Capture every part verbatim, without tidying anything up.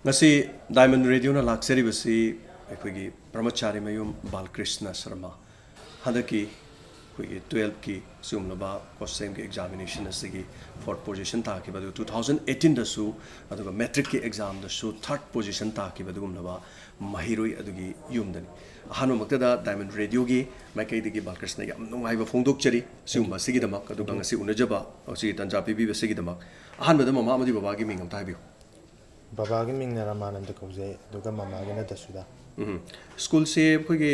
ꯉꯁꯤ ꯗꯥꯏꯃꯟ ꯔꯦꯗꯤꯑꯣꯅ ꯂꯥꯛꯆꯔꯤꯕꯁꯤ ꯑꯩꯈꯣꯏꯒꯤ ꯕ꯭ꯔꯍ꯭ꯃꯆꯥꯔꯤ ꯃꯌꯨꯝ ꯕꯥꯂꯀ꯭ꯔꯤꯁꯅ ꯁꯔꯃ꯫ ꯍꯟꯗꯛꯀꯤ ꯑꯩꯈꯣꯏꯒꯤ ꯇꯨꯌꯦꯜꯞꯀꯤ ꯁꯤꯒꯨꯝꯂꯕ ꯀꯣꯁꯦꯝꯒꯤ ꯑꯦꯛꯖꯥꯃꯤꯅꯦꯁꯟ ꯑꯁꯤꯒꯤ ꯐꯣꯔꯠ ꯄꯣꯖꯤꯁꯟ ꯇꯥꯈꯤꯕ ꯑꯗꯨ ꯇꯨ ꯊꯥꯎꯖꯟ ꯑꯩꯠꯇꯤꯟꯗꯁꯨ, ꯑꯗꯨꯒ ꯃꯦꯇ꯭ꯔꯤꯛꯀꯤ ꯑꯦꯛꯖꯥꯝꯗꯁꯨ ꯊꯥꯔꯠ ꯄꯣꯖꯤꯁꯟ ꯇꯥꯈꯤꯕ ꯑꯗꯨꯒꯨꯝꯂꯕ ꯃꯍꯩꯔꯣꯏ ꯑꯗꯨꯒꯤ ꯌꯨꯝꯗꯅꯤ꯫ ꯑꯍꯥꯟꯕꯃꯛꯇꯗ ꯗꯥꯏꯃꯟ ꯔꯦꯗꯤꯑꯣꯒꯤ ꯃꯥꯏꯀꯩꯗꯒꯤ ꯕꯥꯂꯀ꯭ꯔꯤꯁꯅ ꯌꯥꯝ ꯅꯨꯡꯉꯥꯏꯕ ꯐꯣꯡꯗꯣꯛꯆꯔꯤ ꯁꯤꯒꯨꯝꯕ ꯑꯁꯤꯒꯤꯗꯃꯛ, ꯑꯗꯨꯒ ꯉꯁꯤ ꯎꯅꯖꯕ, ꯉꯁꯤꯒꯤ ꯇꯥꯟꯖꯥ ꯄꯤꯕꯤꯕꯁꯤꯒꯤꯗꯃꯛ꯫ ꯑꯍꯥꯟꯕꯗ ꯃꯃꯥ ꯑꯃꯗꯤ ꯕꯕꯥꯒꯤ ꯃꯤꯡ ꯑꯝꯇ ꯍꯥꯏꯕꯤꯌꯨ꯫ ꯕꯕꯥꯒꯤ ꯃꯤꯡꯅ ꯔꯃꯥꯅꯟꯗ ꯀꯧꯖꯩ, ꯑꯗꯨꯒ ꯃꯃꯥꯒꯤꯅ ꯗꯁꯨꯗꯥ꯫ ꯎꯝ꯫ ꯁ꯭ꯀꯨꯜꯁꯦ ꯑꯩꯈꯣꯏꯒꯤ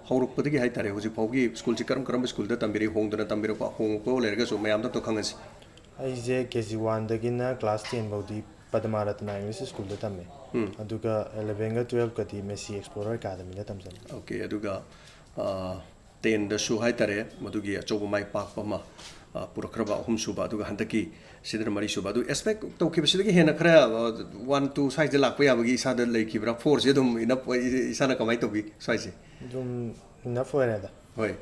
ꯍꯧꯔꯛꯄꯗꯒꯤ ꯍꯥꯏꯇꯥꯔꯦ, ꯍꯧꯖꯤꯛ ꯐꯥꯎꯒꯤ ꯁ꯭ꯀꯨꯜꯁꯦ ꯀꯔꯝ ꯀꯔꯝꯕ ꯁ꯭ꯀꯨꯜꯗ ꯇꯝꯕꯤꯔꯛꯏ? ꯍꯣꯡꯗꯅ ꯇꯝꯕꯤꯔꯛꯄ, ꯍꯣꯡꯉꯛꯄ ꯂꯩꯔꯒꯁꯨ ꯃꯌꯥꯝꯗ ꯑꯝꯇ ꯈꯪꯍꯟꯁꯤ꯫ ꯑꯩꯁꯦ ꯀꯦ ꯖꯤ ꯋꯥꯟꯗꯒꯤꯅ ꯀ꯭ꯂꯥꯁ ꯇꯦꯟ ꯐꯥꯎꯗꯤ ꯄꯗꯃꯥꯔꯠꯇꯅꯥ ꯏꯪꯂꯤꯁ ꯁ꯭ꯀꯨꯜꯗ ꯇꯝꯃꯦ꯫ ꯎꯝ꯫ ꯑꯗꯨꯒ ꯑꯦꯂꯚꯦꯟꯒ ꯇꯨꯌꯦꯜꯐꯀꯗꯤ ꯃꯦꯁꯤ ꯑꯦꯛꯁꯄ꯭ꯂꯣꯔꯔ ꯑꯦꯀꯥꯗꯃꯤꯗ ꯇꯝꯖꯩ꯫ ꯑꯣꯀꯦ, ꯑꯗꯨꯒ, ꯑ, ꯇꯦꯟꯗꯁꯨ ꯍꯥꯏꯇꯥꯔꯦ, ꯃꯗꯨꯒꯤ ꯑꯆꯧꯕ ꯃꯥꯏ ꯄꯥꯛꯄ ꯑꯃ, ꯑ, ꯄꯨꯔꯛꯈ꯭ꯔꯕ, ꯑꯍꯨꯝꯁꯨꯕ, ꯑꯗꯨꯒ ꯍꯟꯗꯛꯀꯤ ꯁꯤꯗꯅ ꯃꯔꯤꯁꯨꯕ꯫ ꯑꯗꯨ ꯑꯦꯛꯁꯄꯦꯛ ꯇꯧꯈꯤꯕꯁꯤꯗꯒꯤ ꯍꯦꯟꯅ ꯈꯔ, ꯑ, ꯋꯥꯟ, ꯇꯨ ꯁ꯭ꯋꯥꯏꯁꯤꯗ ꯂꯥꯛꯄ ꯌꯥꯕꯒꯤ ꯏꯁꯥꯗ ꯂꯩꯈꯤꯕ꯭ꯔꯥ? ꯐꯣꯔꯁꯦ ꯑꯗꯨꯝ ꯏꯅꯞ ꯑꯣꯏ-, ꯏꯁꯥꯅ ꯀꯃꯥꯏꯅ ꯇꯧꯕꯤ ꯁ꯭ꯋꯥꯏꯁꯦ? ꯑꯗꯨꯝ enough ꯑꯣꯏꯔꯦꯗ꯫ ꯍꯣꯏ꯫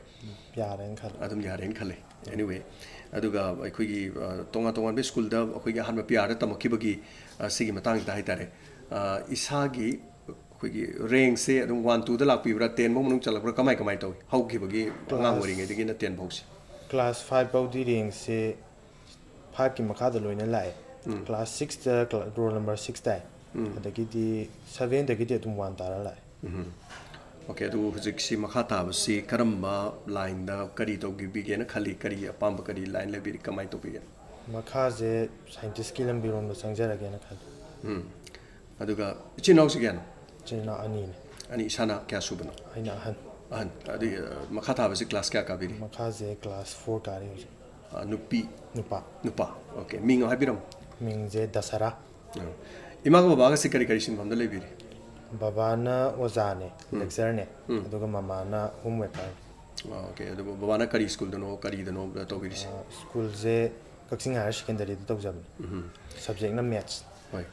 ꯌꯥꯔꯦꯅ ꯈꯜꯂꯦ꯫ ꯑꯗꯨꯝ ꯌꯥꯔꯦꯅ ꯈꯜꯂꯦ꯫ Anyway, ꯑꯗꯨꯒ ꯑꯩꯈꯣꯏꯒꯤ, ꯑ, ꯇꯣꯉꯥꯟ ꯇꯣꯉꯥꯟꯕ ꯁ꯭ꯀꯨꯜꯗ ꯑꯩꯈꯣꯏꯒꯤ ꯑꯍꯥꯟꯕ ꯄꯤ ꯑꯥꯔꯗ ꯇꯝꯃꯛꯈꯤꯕꯒꯤ, ꯑ, ꯁꯤꯒꯤ ꯃꯇꯥꯡꯁꯤꯗ ꯍꯥꯏꯇꯥꯔꯦ, ꯑ, ꯏꯁꯥꯒꯤ ꯑꯩꯈꯣꯏꯒꯤ ꯔꯦꯡꯁꯦ ꯑꯗꯨꯝ ꯋꯥꯟ ꯇꯨꯗ ꯂꯥꯛꯄꯤꯕ꯭ꯔꯥ, ꯇꯦꯟ ꯐꯥꯎ ꯃꯅꯨꯡ ꯆꯜꯂꯛꯄ꯭ꯔꯥ, ꯀꯃꯥꯏ ꯀꯃꯥꯏ ꯇꯧꯏ? ꯍꯧꯈꯤꯕꯒꯤ ꯑꯉꯥꯡ class ꯑꯣꯏꯔꯤꯉꯩꯗꯒꯤꯅ ꯇꯦꯟ ꯐꯥꯎꯁꯦ꯫ Class five ꯐꯥꯎꯗꯤ ꯔꯦꯡꯁꯦ fiveꯀꯤ ꯃꯈꯥꯗ ꯂꯣꯏꯅ ꯂꯥꯛꯑꯦ꯫ ꯎꯝ꯫ Class sixꯇ ꯀ꯭ꯂ-, roll number six ꯇꯥꯏ꯫ ꯎꯝ꯫ ꯑꯗꯒꯤꯗꯤ sevenꯗꯒꯤꯗꯤ ꯑꯗꯨꯝ ꯋꯥꯟ ꯇꯥꯔ ꯂꯥꯛꯑꯦ꯫ ꯎꯝ꯫ ꯑꯣꯀꯦ, ꯑꯗꯨ ꯍꯧꯖꯤꯛꯁꯤ ꯃꯈꯥ ꯇꯥꯕꯁꯤ ꯀꯔꯝꯕ ꯂꯥꯏꯟꯗ ꯀꯔꯤ ꯇꯧꯕꯤꯒꯦꯅ ꯈꯜꯂꯤ? ꯀꯔꯤ ꯑꯄꯥꯝꯕ, ꯀꯔꯤ ꯂꯥꯏꯟ ꯂꯩꯕꯤꯔꯤ? ꯀꯃꯥꯏꯅ ꯇꯧꯕꯤꯒꯦ? ꯃꯈꯥꯁꯦ ꯁꯥꯏꯟꯇꯤꯁꯀꯤ ꯂꯝꯕꯤꯔꯣꯝꯗ ꯆꯪꯖꯔꯒꯦꯅ ꯈꯜꯂꯤ꯫ ꯎꯝ꯫ ꯑꯗꯨꯒ ꯏꯆꯤꯟ ꯏꯅꯥꯎꯁꯤ ꯀꯌꯥꯅꯣ? ꯏꯆꯤꯟ ꯏꯅꯥꯎ ꯑꯅꯤꯅꯦ꯫ ꯑꯅꯤ꯫ ꯏꯁꯥꯅ ꯀꯌꯥ ꯁꯨꯕꯅꯣ? ꯑꯩꯅ ꯑꯍꯟ꯫ ꯑꯍꯟ꯫ ꯑꯗꯨ, ꯑ, ꯃꯈꯥ ꯊꯥꯕꯁꯤ class ꯀꯌꯥ ꯀꯥꯕꯤꯔꯤ? ꯃꯈꯥꯁꯦ class four ꯀꯥꯔꯤ ꯍꯧꯖꯤꯛ꯫ ꯑ, ꯅꯨꯄꯤ? ꯅꯨꯄꯥ꯫ ꯅꯨꯄꯥ꯫ ꯑꯣꯀꯦ꯫ ꯃꯤꯡ ꯑꯃ ꯍꯥꯏꯕꯤꯔꯝꯃꯨ꯫ ꯃꯤꯡꯁꯦ ꯗꯁꯔꯥ꯫ ꯎꯝ꯫ ꯏꯃꯥꯒ ꯕꯕꯥꯒꯁꯤ ꯀꯔꯤ ꯀꯔꯤ ꯁꯤꯟꯐꯝꯗ ꯂꯩꯕꯤꯔꯤ? ꯕꯕꯥꯅ ꯑꯣꯖꯥꯅꯦ, ꯎꯝ꯫ Lecturerꯅꯦ, ꯎꯝ꯫ ꯑꯗꯨꯒ ꯃꯃꯥꯅ home workerꯅꯦ꯫ ꯑꯣꯀꯦ꯫ ꯑꯗꯨ ꯕꯕꯥꯅ ꯀꯔꯤ ꯁ꯭ꯀꯨꯜꯗꯅꯣ, ꯀꯔꯤꯗꯅꯣ ꯇꯧꯕꯤꯔꯤꯁꯦ? ꯑ, ꯁ꯭ꯀꯨꯜꯁꯦ ꯀꯛꯆꯤꯡ Higher Secondaryꯗ ꯇꯧꯖꯕꯅꯦ꯫ ꯎꯝ꯫ Subjectꯅ Maths꯫ ꯍꯣꯏ꯫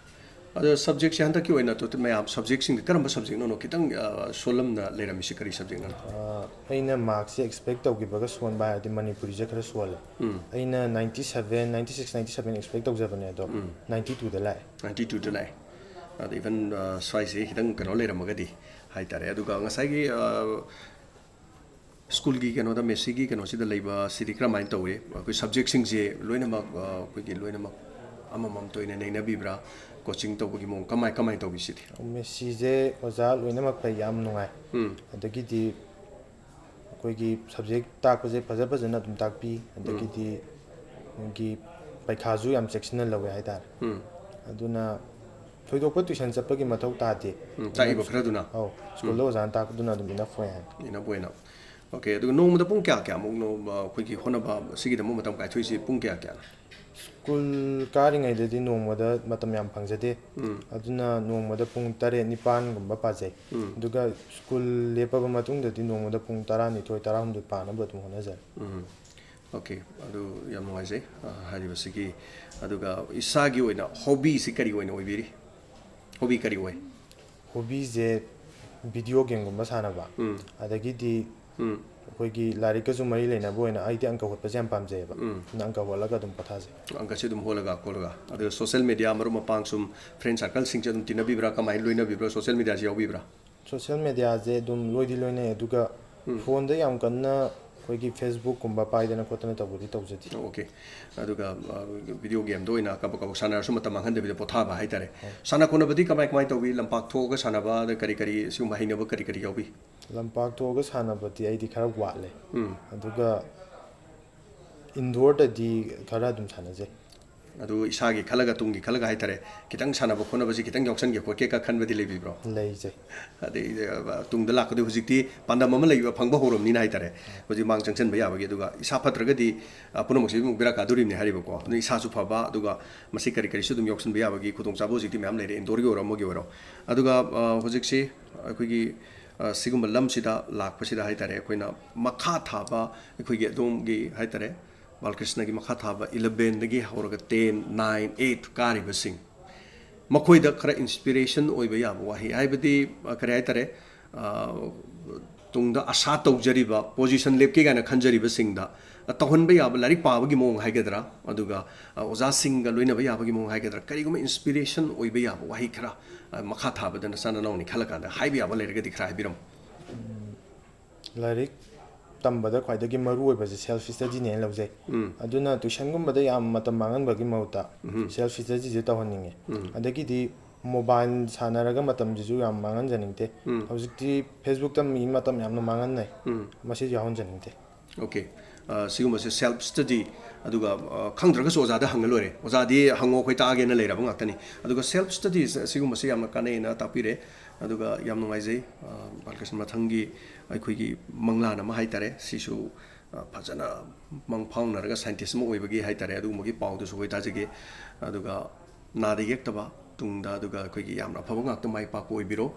ꯑꯗꯣ subjectꯁꯦ ꯍꯟꯗꯛꯀꯤ ꯑꯣꯏꯅ ꯇꯣꯇꯦꯜ ꯃꯌꯥꯝ subjectꯁꯤꯡꯗ ꯀꯔꯝꯕ subjectꯅꯣ ꯈꯤꯇꯪ, ꯑ, ꯁꯣꯜꯂꯝꯅ ꯂꯩꯔꯝꯃꯤꯁꯦ? ꯀꯔꯤ subjecꯅꯣ? ꯑ, ꯑꯩꯅ markꯁꯦ expect ꯇꯧꯈꯤꯕꯒ ꯁꯣꯟꯕ ꯍꯥꯏꯔꯗꯤ ꯃꯅꯤꯄꯨꯔꯤꯁꯦ ꯈꯔ ꯁꯣꯜꯂꯦ꯫ ꯎꯝ꯫ ꯑꯩꯅ ninety seven, ninety six, ninety seven expect ꯇꯧꯖꯕꯅꯦ, ꯑꯗꯣ ꯎꯝ꯫ ninety twoꯗ ꯂꯥꯛꯑꯦ꯫ ninety twoꯗ ꯂꯥꯛꯑꯦ꯫ ꯑꯗ even ꯁ꯭ꯋꯥꯏꯁꯦ ꯈꯤꯇꯪ ꯀꯩꯅꯣ ꯂꯩꯔꯝꯃꯒꯗꯤ ꯍꯥꯏꯇꯥꯔꯦ꯫ ꯑꯗꯨꯒ ꯉꯁꯥꯏꯒꯤ ꯁ꯭ꯀꯨꯜꯒꯤ ꯀꯩꯅꯣꯗ, ꯃꯦꯁꯤꯒꯤ ꯀꯩꯅꯣꯁꯤꯗ ꯂꯩꯕ ꯁꯤꯗꯤ ꯀꯔꯝꯍꯥꯏꯅ ꯇꯧꯏ? ꯑꯩꯈꯣꯏ ꯁꯕꯖꯦꯛꯁꯤꯡꯁꯦ ꯂꯣꯏꯅꯃꯛ ꯑꯩꯈꯣꯏꯒꯤ ꯂꯣꯏꯅꯃꯛ ꯑꯃꯃꯝꯇ ꯑꯣꯏꯅ ꯅꯩꯅꯕꯤꯕ꯭ꯔꯥ? ꯀꯣꯆꯤꯡ ꯇꯧꯕꯒꯤ ꯃꯑꯣꯡ ꯀꯃꯥꯏ ꯀꯃꯥꯏꯅ ꯇꯧꯕꯤ ꯁꯤꯗꯤ? ꯃꯦꯁꯤꯁꯦ ꯑꯣꯖꯥ ꯂꯣꯏꯅꯃꯛ ꯐꯩ, ꯌꯥꯝ ꯅꯨꯡꯉꯥꯏ꯫ ꯎꯝ ꯑꯗꯒꯤꯗꯤ ꯑꯩꯈꯣꯏꯒꯤ ꯁꯕꯖꯦꯛ ꯇꯥꯛꯄꯁꯦ ꯐꯖ ꯐꯖꯅ ꯑꯗꯨꯝ ꯇꯥꯛꯄꯤ꯫ ꯑꯗꯒꯤꯗꯤ ꯃꯣꯏꯒꯤ ꯄꯩꯈꯥꯁꯨ ꯌꯥꯝ ꯆꯦꯛꯁꯤꯟꯅ ꯂꯧꯋꯦ ꯍꯥꯏꯇꯥꯔꯦ꯫ ꯎꯝ ꯑꯗꯨꯅ ꯊꯣꯏꯗꯣꯛꯄ ꯇꯨꯏꯁꯟ ꯆꯠꯄꯒꯤ ꯃꯊꯧ ꯇꯥꯗꯦ꯫ ꯎꯝ, ꯇꯥꯛꯏꯕ ꯈꯔꯗꯨꯅ? ꯑꯧ, ꯁ꯭ꯀꯨꯜꯗ ꯑꯣꯖꯥꯅ ꯇꯥꯛꯄꯗꯨꯅ ꯑꯗꯨꯝ ꯏꯅꯐ ꯑꯣꯏ ꯍꯥꯏꯅ꯫ ꯏꯅꯐ ꯑꯣꯏꯅ꯫ ꯑꯣꯀꯦ, ꯑꯗꯨꯒ ꯅꯣꯡꯃꯗ ꯄꯨꯡ ꯀꯌꯥ ꯀꯌꯥꯃꯨꯛꯅꯣ ꯑꯩꯈꯣꯏꯒꯤ ꯍꯣꯠꯅꯕ ꯑꯁꯤꯒꯤꯗꯃꯛ ꯃꯇꯝ ꯀꯥꯏꯊꯣꯛꯏꯁꯤ ꯄꯨꯡ ꯀꯌꯥ ꯀꯌꯥꯅꯣ? ꯁ꯭ꯀꯨꯜ ꯀꯥꯔꯤꯉꯩꯗꯗꯤ ꯅꯣꯡꯃꯗ ꯃꯇꯝ ꯌꯥꯝ ꯐꯪꯖꯗꯦ꯫ ꯎꯝ ꯑꯗꯨꯅ ꯅꯣꯡꯃꯗ ꯄꯨꯡ ꯇꯔꯦꯠ ꯅꯤꯄꯥꯟꯒꯨꯝꯕ ꯄꯥꯖꯩ꯫ ꯎꯝ ꯑꯗꯨꯒ ꯁ꯭ꯀꯨꯜ ꯂꯦꯞꯄꯕ ꯃꯇꯨꯡꯗꯗꯤ ꯅꯣꯡꯃꯗ ꯄꯨꯡ ꯇꯔꯥꯅꯤꯊꯣꯏ ꯇꯔꯥꯍꯨꯝꯗꯣꯏ ꯄꯥꯅꯕ ꯑꯗꯨꯝ ꯍꯣꯠꯅꯖꯔꯦ꯫ ꯎꯝ ꯑꯣꯀꯦ, ꯑꯗꯨ ꯌꯥꯝ ꯅꯨꯡꯉꯥꯏꯖꯩ꯫ ꯑ, ꯍꯥꯏꯔꯤꯕꯁꯤꯒꯤ꯫ ꯑꯗꯨꯒ ꯏꯁꯥꯒꯤ ꯑꯣꯏꯅ ꯍꯣꯕꯤꯁꯤ ꯀꯔꯤ ꯑꯣꯏꯅ ꯑꯣꯏꯕꯤꯔꯤ? ꯍꯣꯕꯤ ꯀꯔꯤ ꯑꯣꯏ? ꯍꯣꯕꯤꯁꯦ ꯚꯤꯗꯤꯑꯣ ꯒꯦꯝꯒꯨꯝꯕ ꯁꯥꯟꯅꯕ꯫ ꯎꯝ ꯑꯗꯒꯤꯗꯤ ꯎꯝ ꯑꯩꯈꯣꯏꯒꯤ ꯂꯥꯏꯔꯤꯛꯀꯁꯨ ꯃꯔꯤ ꯂꯩꯅꯕ ꯑꯣꯏꯅ ꯑꯩꯗꯤ ꯑꯪꯀ ꯍꯣꯠꯄꯁꯦ ꯌꯥꯝ ꯄꯥꯝꯖꯩꯌꯦꯕ꯫ ꯎꯝ ꯑꯗꯨꯅ ꯑꯪꯀ ꯍꯣꯠꯂꯒ ꯑꯗꯨꯝ ꯄꯣꯊꯥꯖꯩ꯫ ꯑꯪꯀꯁꯤ ꯑꯗꯨꯝ ꯍꯣꯠꯂꯒ ꯈꯣꯠꯂꯒ꯫ ꯑꯗꯨꯒ ꯁꯣꯁꯦꯜ ꯃꯦꯗꯤꯌꯥ, ꯃꯔꯨꯞ ꯃꯄꯥꯡ, ꯁꯨꯝ ꯐ꯭ꯔꯦꯟ ꯁꯥꯔꯀꯜꯁꯤꯡꯁꯦ ꯑꯗꯨꯝ ꯇꯤꯟꯅꯕꯤꯕ꯭ꯔꯥ? ꯀꯃꯥꯏꯅ ꯂꯣꯏꯅꯕꯤꯕ꯭ꯔꯥ? ꯁꯣꯁꯦꯜ ꯃꯦꯗꯤꯌꯥꯁꯤ ꯌꯥꯎꯕꯤꯕ꯭ꯔꯥ? ꯁꯣꯁꯦꯜ ꯃꯦꯗꯤꯌꯥꯁꯦ ꯑꯗꯨꯝ ꯂꯣꯏꯗꯤ ꯂꯣꯏꯅꯩ, ꯑꯗꯨꯒ ꯎꯝ ꯐꯣꯟꯗ ꯌꯥꯝ ꯀꯟꯅ ꯑꯩꯈꯣꯏꯒꯤ ꯐꯦꯁꯕꯨꯛꯀꯨꯝꯕ ꯄꯥꯏꯗꯅ ꯈꯣꯠꯇꯅ ꯇꯧꯕꯗꯤ ꯇꯧꯖꯗꯦ꯫ ꯑꯣꯀꯦ꯫ ꯑꯗꯨꯒ ꯚꯤꯗꯤꯑꯣ ꯒꯦꯝꯗ ꯑꯣꯏꯅ ꯀꯕꯛ ꯀꯕꯛ ꯁꯥꯟꯅꯔꯁꯨ ꯃꯇꯝ ꯃꯥꯡꯍꯟꯗꯕꯤꯗ ꯄꯣꯊꯥꯕ ꯍꯥꯏꯇꯥꯔꯦ꯫ ꯁꯥꯟꯅ ꯈꯣꯠꯅꯕꯗꯤ ꯀꯃꯥꯏ ꯀꯃꯥꯏ ꯇꯧꯕꯤ? ꯂꯝꯄꯥꯛ ꯊꯣꯛꯑꯒ ꯁꯥꯟꯅꯕ, ꯑꯗ ꯀꯔꯤ ꯀꯔꯤ ꯁꯤꯒꯨꯝꯕ ꯍꯩꯅꯕ ꯀꯔꯤ ꯀꯔꯤ ꯌꯥꯎꯕꯤ? ꯂꯝꯄꯥꯛ ꯊꯣꯛꯑꯒ ꯁꯥꯟꯅꯕꯗꯤ ꯑꯩꯗꯤ ꯈꯔ ꯋꯥꯠꯂꯦ꯫ ꯎꯝ ꯑꯗꯨꯒ ꯏꯟꯗꯣꯔꯗꯗꯤ ꯈꯔ ꯑꯗꯨꯝ ꯁꯥꯟꯅꯖꯩ꯫ ꯑꯗꯨ ꯏꯁꯥꯒꯤ ꯈꯜꯂꯒ, ꯇꯨꯡꯒꯤ ꯈꯜꯂꯒ ꯍꯥꯏꯇꯥꯔꯦ, ꯈꯤꯇꯪ ꯁꯥꯟꯅꯕ ꯈꯣꯠꯅꯕꯁꯤ ꯈꯤꯇꯪ ꯌꯥꯎꯁꯟꯒꯦ ꯈꯣꯠꯀꯦꯒ ꯈꯟꯕꯗꯤ ꯂꯩꯕꯤꯕ꯭ꯔꯣ? ꯂꯩꯖꯩ꯫ ꯑꯗꯩ ꯑ, ꯇꯨꯡꯗ ꯂꯥꯛꯀꯗꯣꯏ ꯍꯧꯖꯤꯛꯇꯤ ꯄꯥꯟꯗꯝ ꯑꯃ ꯂꯩꯕ, ꯐꯪꯕ ꯍꯧꯔꯕꯅꯤꯅ ꯍꯥꯏꯇꯥꯔꯦ, ꯍꯧꯖꯤꯛ ꯃꯥꯡ ꯆꯪꯁꯟꯕ ꯌꯥꯕꯒꯤ꯫ ꯑꯗꯨꯒ ꯏꯁꯥ ꯐꯠꯇ꯭ꯔꯒꯗꯤ ꯑ, ꯄꯨꯝꯅꯃꯛꯁꯤ ꯑꯃꯨꯛ ꯕꯦꯔꯥ ꯀꯥꯗꯣꯔꯤꯕꯅꯤ ꯍꯥꯏꯔꯤꯕꯀꯣ꯫ ꯑꯗꯨꯅ ꯏꯁꯥꯁꯨ ꯐꯕ, ꯑꯗꯨꯒ ꯃꯁꯤ ꯀꯔꯤ ꯀꯔꯤꯁꯨ ꯑꯗꯨꯝ ꯌꯥꯎꯁꯟꯕ ꯌꯥꯕꯒꯤ ꯈꯨꯗꯣꯡꯆꯥꯕ ꯍꯧꯖꯤꯛꯇꯤ ꯃꯌꯥꯝ ꯂꯩꯔꯦ, ꯏꯟꯗꯣꯔꯒꯤ ꯑꯣꯏꯔꯣ ꯑꯃꯒꯤ ꯑꯣꯏꯔꯣ꯫ ꯑꯗꯨꯒ ꯑ, ꯍꯧꯖꯤꯛꯁꯤ ꯑꯩꯈꯣꯏꯒꯤ ꯑ, ꯁꯤꯒꯨꯝꯕ ꯂꯝꯁꯤꯗ ꯂꯥꯛꯄꯁꯤꯗ ꯍꯥꯏꯇꯥꯔꯦ, ꯑꯩꯈꯣꯏꯅ ꯃꯈꯥ ꯊꯥꯕ ꯑꯩꯈꯣꯏꯒꯤ ꯑꯗꯣꯝꯒꯤ ꯍꯥꯏꯇꯥꯔꯦ, ꯕꯥꯂꯀ꯭ꯔꯤꯁꯅꯒꯤ ꯃꯈꯥ ꯊꯥꯕ ꯏꯂꯚꯦꯟꯗꯒꯤ ꯍꯧꯔꯒ ꯇꯦꯟ, ꯅꯥꯏꯟ, ꯑꯩꯠ ꯀꯥꯔꯤꯕꯁꯤꯡ, ꯃꯈꯣꯏꯗ ꯈꯔ ꯏꯟꯁꯄꯤꯔꯦꯁꯟ ꯑꯣꯏꯕ ꯌꯥꯕ ꯋꯥꯍꯩ, ꯍꯥꯏꯕꯗꯤ ꯑ, ꯀꯔꯤ ꯍꯥꯏꯇꯥꯔꯦ, ꯑ, ꯇꯨꯡꯗ ꯑꯁꯥ ꯇꯧꯖꯔꯤꯕ, ꯄꯣꯖꯤꯁꯟ ꯂꯦꯞꯀꯦ ꯀꯥꯏꯅ ꯈꯟꯖꯔꯤꯕꯁꯤꯡꯗ ꯇꯧꯍꯟꯕ ꯌꯥꯕ, ꯂꯥꯏꯔꯤꯛ ꯄꯥꯕꯒꯤ ꯃꯑꯣꯡ ꯍꯥꯏꯒꯗ꯭ꯔꯥ, ꯑꯗꯨꯒ ꯑ, ꯑꯣꯖꯥꯁꯤꯡꯒ ꯂꯣꯏꯅꯕ ꯌꯥꯕꯒꯤ ꯃꯑꯣꯡ ꯍꯥꯏꯒꯗ꯭ꯔꯥ, ꯀꯔꯤꯒꯨꯝꯕ ꯏꯟꯁꯄꯤꯔꯦꯁꯟ ꯑꯣꯏꯕ ꯌꯥꯕ ꯋꯥꯍꯩ ꯈꯔ ꯑ, ꯃꯈꯥ ꯊꯥꯕꯗ ꯅꯆꯥ ꯅꯅꯥꯎꯅꯤ ꯈꯜꯂꯀꯥꯟꯗ ꯍꯥꯏꯕ ꯌꯥꯕ ꯂꯩꯔꯒꯗꯤ ꯈꯔ ꯍꯥꯏꯕꯤꯔꯝꯃꯨ꯫ ꯂꯥꯏꯔꯤꯛ ꯇꯝꯕꯗ ꯈ꯭ꯋꯥꯏꯗꯒꯤ ꯃꯔꯨ ꯑꯣꯏꯕꯁꯦ ꯁꯦꯜꯐ ꯏꯁꯇꯗꯤꯅꯦꯅ ꯂꯧꯖꯩ꯫ ꯑꯗꯨꯅ ꯇ꯭ꯌꯨꯁꯟꯒꯨꯝꯕꯗ ꯌꯥꯝ ꯃꯇꯝ ꯃꯥꯡꯍꯟꯕꯒꯤ ꯃꯍꯨꯠꯇ ꯁꯦꯜꯐ ꯏꯁꯇꯗꯤꯁꯦ ꯇꯧꯍꯟꯅꯤꯡꯉꯦ꯫ ꯑꯗꯒꯤꯗꯤ ꯃꯣꯕꯥꯏꯜ ꯁꯥꯟꯅꯔꯒ ꯃꯇꯝꯁꯤꯁꯨ ꯌꯥꯝ ꯃꯥꯡꯍꯟꯖꯅꯤꯡꯗꯦ꯫ ꯍꯧꯖꯤꯛꯇꯤ ꯐꯦꯁꯕꯨꯛꯇ ꯃꯤ ꯃꯇꯝ ꯌꯥꯝꯅ ꯃꯥꯡꯍꯟꯅꯩ꯫ ꯃꯁꯤꯁꯨ ꯌꯥꯎꯍꯟꯖꯅꯤꯡꯗꯦ꯫ ꯑꯣꯀꯦ꯫ ꯑ, ꯁꯤꯒꯨꯝꯕꯁꯦ ꯁꯦꯜꯐ ꯁ꯭ꯇꯗꯤ, ꯑꯗꯨꯒ ꯑ, ꯈꯪꯗ꯭ꯔꯒꯁꯨ ꯑꯣꯖꯥꯗ ꯍꯪꯉ ꯂꯣꯏꯔꯦ꯫ ꯑꯣꯖꯥꯗꯤ ꯍꯪꯉꯣ, ꯑꯩꯈꯣꯏ ꯇꯥꯛꯑꯒꯦꯅ ꯂꯩꯔꯕ ꯉꯥꯛꯇꯅꯤ꯫ ꯑꯗꯨꯒ ꯁꯦꯜꯐ ꯁ꯭ꯇꯗꯤ ꯁꯤꯒꯨꯝꯕꯁꯦ ꯌꯥꯝꯅ ꯀꯥꯟꯅꯩꯅ ꯇꯥꯛꯄꯤꯔꯦ꯫ ꯑꯗꯨꯒ ꯌꯥꯝ ꯅꯨꯡꯉꯥꯏꯖꯩ, ꯑ, ꯕꯥꯂꯀ꯭ꯔꯤꯁꯅ, ꯃꯊꯪꯒꯤ ꯑꯩꯈꯣꯏꯒꯤ ꯃꯪꯂꯥꯟ ꯑꯃ ꯍꯥꯏ ꯇꯥꯔꯦ, ꯁꯤꯁꯨ ꯑ, ꯐꯖꯅ ꯃꯪ ꯐꯥꯎꯅꯔꯒ ꯁꯥꯏꯟꯇꯤꯁ ꯑꯃ ꯑꯣꯏꯕꯒꯤ ꯍꯥꯏ ꯇꯥꯔꯦ, ꯑꯗꯨꯒꯨꯝꯕꯒꯤ ꯄꯥꯎꯗꯨꯁꯨ ꯑꯩꯈꯣꯏ ꯇꯥꯖꯒꯦ꯫ ꯑꯗꯨꯒ ꯅꯥꯗ ꯌꯦꯛꯇꯕ ꯇꯨꯡꯗ, ꯑꯗꯨꯒ ꯑꯩꯈꯣꯏꯒꯤ ꯌꯥꯝꯅ ꯑꯐꯕ ꯉꯥꯛꯇ ꯃꯥꯏ ꯄꯥꯛꯄ ꯑꯣꯏꯕꯤꯔꯣ꯫